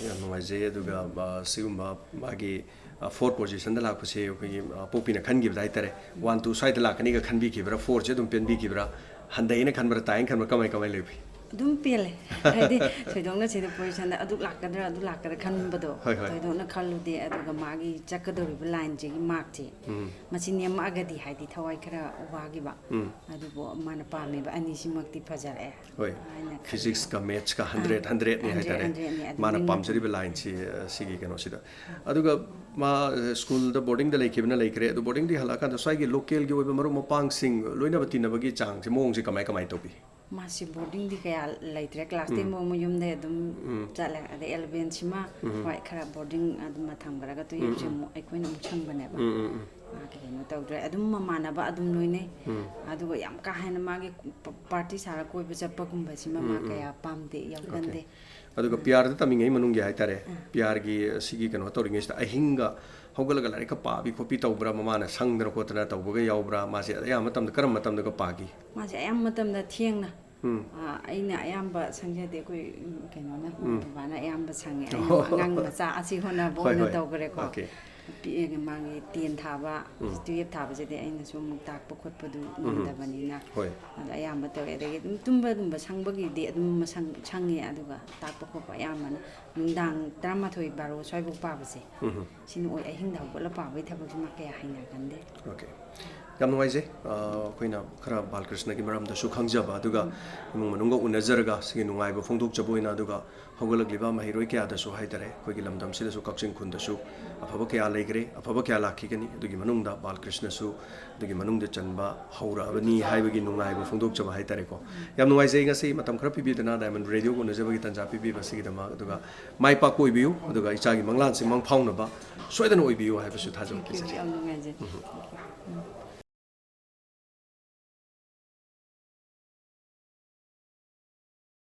ꯌꯥꯝ ꯅꯨꯡꯉꯥꯏꯖꯩ꯫ ꯑꯗꯨꯒ, ꯎꯝ꯫ ꯑ, ꯁꯤꯒꯨꯝꯕ ꯃꯥꯒꯤ, ꯑ, fourth positionꯗ ꯂꯥꯛꯄꯁꯦ ꯑꯩꯈꯣꯏꯒꯤ, ꯑ, ꯄꯣꯛꯄꯤꯅ ꯈꯟꯈꯤꯕꯗ ꯍꯥꯏꯇꯥꯔꯦ, ꯎꯝ꯫ One, two ꯁ꯭ꯋꯥꯏꯗ ꯂꯥꯛꯀꯅꯤꯒ ꯈꯟꯕꯤꯈꯤꯕ꯭ꯔꯥ? Fourꯁꯦ ꯑꯗꯨꯝ ꯄꯦꯟꯕꯤꯈꯤꯕ꯭ꯔꯥ? ꯍꯟꯊꯩꯅ ꯈꯟꯕ꯭ꯔꯥ, ꯇꯥꯏꯅ ꯈꯟꯕ꯭ꯔꯥ, ꯀꯃꯥꯏ, ꯀꯃꯥꯏ ꯂꯩꯕꯤ? ꯑꯗꯨꯝ ꯄꯦꯜꯂꯦ꯫ ꯍꯥꯏꯗꯤ ꯊꯣꯏꯗꯣꯛꯅ ꯁꯤꯗ positionꯗ ꯑꯗꯨꯛ ꯂꯥꯛꯀꯗ꯭ꯔꯥ, ꯑꯗꯨ ꯂꯥꯛꯀꯗ꯭ꯔꯥ ꯈꯟꯕꯗꯣ ꯍꯣꯏ, ꯍꯣꯏ꯫ ꯊꯣꯏꯗꯣꯛꯅ ꯈꯜꯂꯨꯗꯦ꯫ ꯑꯗꯨꯒ ꯃꯥꯒꯤ ꯆꯠꯀꯗꯧꯔꯤꯕ lineꯁꯤꯒꯤ markꯁꯦ, ꯎꯝ꯫ ꯃꯁꯤ ꯅꯦꯝꯃꯛꯑꯒꯗꯤ ꯍꯥꯏꯗꯤ ꯊꯋꯥꯏ ꯈꯔ ꯋꯥꯈꯤꯕ꯫ ꯎꯝ꯫ ꯑꯗꯨꯕꯨ ꯃꯥꯅ ꯄꯥꯝꯃꯤꯕ ꯑꯅꯤꯁꯤꯃꯛꯇꯤ ꯐꯖꯔꯛꯑꯦ ꯍꯣꯏ꯫ ꯍꯥꯏꯅ ꯈꯜꯂꯤ꯫ Physicsꯀ mathsꯀ hundred, ꯑꯥ, hundredꯅꯤ hundred, ꯍꯥꯏꯇꯥꯔꯦ꯫ Hundredꯅꯤ꯫ ꯑꯗꯨ ꯃꯥꯅ ꯅꯤꯡꯕ ꯄꯥꯝꯖꯔꯤꯕ lineꯁꯤ, ꯑ, ꯁꯤꯒꯤ ꯀꯩꯅꯣꯁꯤꯗ꯫ ꯑꯗꯨꯒ ꯃꯥ, ꯑ, schoolꯗ boardingꯗ ꯂꯩꯈꯤꯕꯅ ꯂꯩꯈ꯭ꯔꯦ꯫ ꯑꯗꯨ boardingꯗꯒꯤ ꯍꯜꯂꯛꯑꯀꯥꯟꯗ ꯁ꯭ꯋꯥꯏꯒꯤ localꯒꯤ ꯑꯣꯏꯕ ꯃꯔꯨꯞ ꯃꯄꯥꯡꯁꯤꯡ ꯂꯣꯏꯅꯕ ꯇꯤꯟꯅꯕꯒꯤ ꯆꯥꯡꯁꯦ, ꯃꯑꯣꯡꯁꯦ ꯀꯃꯥꯏ ꯀꯃꯥꯏ ꯇꯧꯕꯤ? ꯃꯥꯁꯤ boardingꯗꯤ ꯀꯌꯥ ꯂꯩꯇ꯭ꯔꯦ꯫ Class ten ꯎꯝ꯫ ꯐꯥꯎ ꯃꯌꯨꯝꯗꯩ ꯑꯗꯨꯝ ꯎꯝ꯫ ꯆꯠꯂꯦ꯫ ꯑꯗꯩ elevenꯁꯤꯃ ꯎꯝ꯫ ꯍꯣꯏ ꯈꯔ boarding ꯑꯗꯨꯝ ꯊꯝꯈ꯭ꯔꯒ ꯎꯝ, twelveꯁꯦ ꯎꯝ꯫ ꯑꯃꯨꯛ ꯑꯩꯈꯣꯏꯅ ꯑꯃꯨꯛ ꯁꯪꯕꯅꯦꯕ꯫ ꯎꯝ, ꯎꯝ, ꯎꯝ꯫ ꯃꯥ ꯀꯩꯅꯣ ꯇꯧꯗ꯭ꯔꯦ꯫ ꯑꯗꯨꯝ ꯃꯃꯥꯟꯅꯕ ꯑꯗꯨꯝ ꯂꯣꯏꯅꯩ꯫ ꯎꯝ꯫ ꯑꯗꯨꯒ ꯌꯥꯝ ꯀꯥ ꯍꯦꯟꯅ ꯃꯥꯒꯤ ꯄ-, party ꯁꯥꯔ ꯀꯣꯏꯕ ꯆꯠꯄꯒꯨꯝꯕꯁꯤꯃ ꯃꯥ ꯎꯝ, ꯎꯝ꯫ ꯀꯌꯥ ꯄꯥꯝꯗꯦ, ꯌꯥꯎꯒꯟꯗꯦ꯫ Okay꯫ ꯑꯗꯨꯒ ꯎꯝ꯫ ꯄꯤꯌꯥꯔꯗ ꯇꯝꯃꯤꯉꯩ ꯃꯅꯨꯡꯒꯤ ꯍꯥꯏꯇꯥꯔꯦ, ꯎꯝ꯫ ꯄꯤꯌꯥꯔꯒꯤ ꯁꯤꯒꯤ ꯀꯩꯅꯣ ꯇꯧꯔꯤꯉꯩꯁꯤꯗ ꯑꯍꯤꯡꯒ ꯍꯧꯒꯠꯂꯒ ꯂꯥꯏꯔꯤꯛꯀ ꯄꯥꯕꯤ ꯈꯣꯠꯄꯤ ꯇꯧꯕ꯭ꯔꯥ? ꯃꯃꯥꯅ ꯁꯪꯗꯅ ꯈꯣꯠꯇꯅ ꯇꯧꯕꯒ ꯌꯥꯎꯕ꯭ꯔꯥ? ꯃꯥꯁꯦ ꯑꯌꯥꯝꯕ ꯃꯇꯝꯗ ꯀꯔꯝꯕ ꯃꯇꯝꯗꯒ ꯄꯥꯒꯤ? ꯃꯥꯁꯦ ꯑꯌꯥꯝꯕ ꯃꯇꯝꯗ ꯊꯦꯡꯅ꯫ ꯎꯝ꯫ ꯑꯥ, ꯑꯩꯅ ꯑꯌꯥꯝꯕ ꯁꯪꯖꯗꯦ, ꯑꯩꯈꯣꯏ, ꯎꯝ, ꯀꯩꯅꯣꯅ, ꯎꯝ꯫ ꯕꯕꯥꯅ ꯑꯌꯥꯝꯕ ꯁꯪꯉꯦ꯫ ꯑꯩꯅ ꯑꯣ꯫ ꯑꯉꯥꯡ ꯃꯆꯥ ꯑꯁꯤ ꯍꯣꯠꯅꯕ ꯍꯣꯏ, ꯑꯣꯏꯅ ꯍꯣꯏ꯫ ꯇꯧꯈ꯭ꯔꯦꯀꯣ꯫ Okay꯫ ꯄꯤꯛꯑꯦ, ꯃꯥꯒꯤ ten ꯊꯥꯕ, ꯎꯝ꯫ Twelve ꯊꯥꯕꯁꯤꯗꯤ ꯑꯩꯅꯁꯨ ꯑꯃꯨꯛ ꯇꯥꯛꯄ ꯈꯣꯠꯄꯗꯨ ꯎꯝ꯫ ꯉꯝꯗꯕꯅꯤꯅ꯫ ꯍꯣꯏ꯫ ꯑꯗꯣ ꯑꯌꯥꯝꯕ ꯇꯧꯋꯦ꯫ ꯑꯗꯒꯤ ꯑꯗꯨꯝ ꯇꯨꯝꯕꯒꯨꯝꯕ ꯁꯪꯕꯒꯤꯗꯤ ꯑꯗꯨꯝ ꯃꯁꯪ-, ꯁꯪꯉꯦ꯫ ꯑꯗꯨꯒ ꯇꯥꯛꯄ ꯈꯣꯠꯄ ꯑꯌꯥꯝꯕꯅ ꯅꯨꯡꯗꯥꯡ ꯇꯔꯥꯃꯥꯊꯣꯏ, ꯕꯥꯔꯣ ꯁ꯭ꯋꯥꯏꯐꯥꯎ ꯄꯥꯕꯁꯦ꯫ ꯎꯝ꯫ ꯁꯤꯅ ꯑꯣꯏ, ꯑꯍꯤꯡꯗ ꯍꯧꯒꯠꯂ ꯄꯥꯕꯒꯤ ꯊꯕꯛꯁꯤꯃ ꯀꯌꯥ ꯍꯩꯅꯒꯟꯗꯦ꯫ Okay꯫ ꯌꯥꯝ ꯅꯨꯡꯉꯥꯏꯖꯩ꯫ ꯑ, ꯑꯩꯈꯣꯏꯅ ꯈꯔ ꯕꯥꯂꯀ꯭ꯔꯤꯁꯅꯒꯤ ꯃꯔꯝꯗꯁꯨ ꯈꯪꯖꯕ, ꯑꯗꯨꯒ ꯎꯝ꯫ ꯏꯃꯨꯡ ꯃꯅꯨꯡꯒ ꯎꯅꯖꯔꯒ ꯁꯤꯒꯤ ꯅꯨꯡꯉꯥꯏꯕ ꯐꯣꯡꯗꯣꯛꯆꯕ ꯑꯣꯏꯅ, ꯑꯗꯨꯒ ꯍꯧꯒꯠꯂꯛꯂꯤꯕ ꯃꯍꯩꯔꯣꯏ ꯀꯌꯥꯗꯁꯨ ꯍꯥꯏꯇꯥꯔꯦ, ꯑꯩꯈꯣꯏꯒꯤ ꯂꯝꯗꯝꯁꯤꯗꯁꯨ, ꯀꯛꯆꯤꯡ ꯈꯨꯟꯗꯁꯨ ꯑꯐꯕ ꯀꯌꯥ ꯂꯩꯈ꯭ꯔꯦ, ꯑꯐꯕ ꯀꯌꯥ ꯂꯥꯛꯈꯤꯒꯅꯤ, ꯑꯗꯨꯒꯤ ꯃꯅꯨꯡꯗ ꯕꯥꯂꯀ꯭ꯔꯤꯁꯅꯁꯨ ꯑꯗꯨꯒꯤ ꯃꯅꯨꯡꯗ ꯆꯟꯕ ꯍꯧꯔꯛꯑꯕꯅꯤ ꯍꯥꯏꯕꯒꯤ ꯅꯨꯡꯉꯥꯏꯕ ꯐꯣꯡꯗꯣꯛꯆꯕ ꯍꯥꯏꯇꯥꯔꯦꯀꯣ꯫ ꯌꯥꯝ ꯅꯨꯡꯉꯥꯏꯖꯩ ꯉꯁꯤ ꯃꯇꯝ ꯈꯔ ꯄꯤꯕꯤꯗꯅ Diamond Radioꯒ ꯎꯅꯖꯕꯒꯤ ꯇꯥꯟꯖꯥ ꯄꯤꯕꯤꯕ ꯑꯁꯤꯒꯤꯗꯃꯛ, ꯑꯗꯨꯒ ꯃꯥꯏ ꯄꯥꯛꯄ ꯑꯣꯏꯕꯤꯌꯨ, ꯑꯗꯨꯒ ꯏꯆꯥꯒꯤ ꯃꯪꯂꯥꯟꯁꯤ ꯃꯪ ꯐꯥꯎꯅꯕ ꯁꯣꯏꯗꯅ ꯑꯣꯏꯕꯤꯌꯨ ꯍꯥꯏꯕꯁꯨ ꯊꯥꯖꯕ Thank you꯫ ꯄꯤꯖꯔꯤ꯫ ꯌꯥꯝ ꯅꯨꯡꯉꯥꯏꯖꯩ꯫ ꯎꯝ꯫